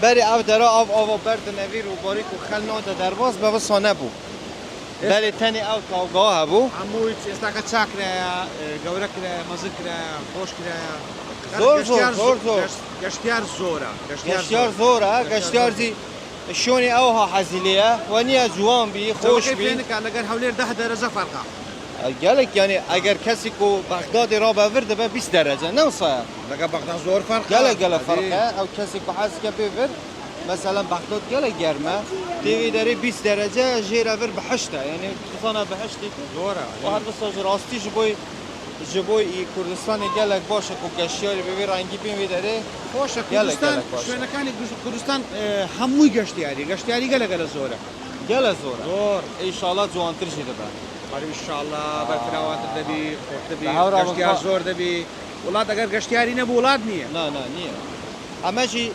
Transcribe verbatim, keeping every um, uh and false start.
Berê ev dera av ava berdine vîr û barîk û xel nade derbas be, wisa nebû. Berê tenê ew tawga hebû. Hemû îstaka çak kiraya, e, gewre kiraya, mezin kiraya, xweş kiraya. Zor, zor, zor, zor. Geştiyar zor e. Geştiyar zor e, geştiyar zî şonê ew ha hezîlê ye. We niye ciwan bî, xweş bî. Leger Hewlêr deh derece ferqa. Gelek yani eger kesî ku Bexdadê rabe vir dibe bîst derece. Ne wisa ye? Leger Bexdad zor ferq. Gelek gelek ferq e. Ew kesî ku hez ke bê vir. Mesela Bexdad gelek germ e. Tê vê derê bîst derece jê re vir bihişt e. Yani tu zana bihiştê ku. Zor e. Û her wisa ji rastî ji bo ji bo î Kurdistanê gelek baş e ku geştiyarî bi vî rengî bên vê derê. Xweş e. Gelek, Kurdistan, gelek baş e. Şwênekanê Kurdistan, e, hemû geştiyarî. Geştiyarî gelek gelek zor e. Gelek zor e. Zor. Înşallah ciwantir jî dibe. Hadi inşallah berfirawantir debî, xortir debî, Li hewra geştiyar bixwe- zor debî. Welat eger geştiyarî nebû welat niye. Na, na, niye? Heme jî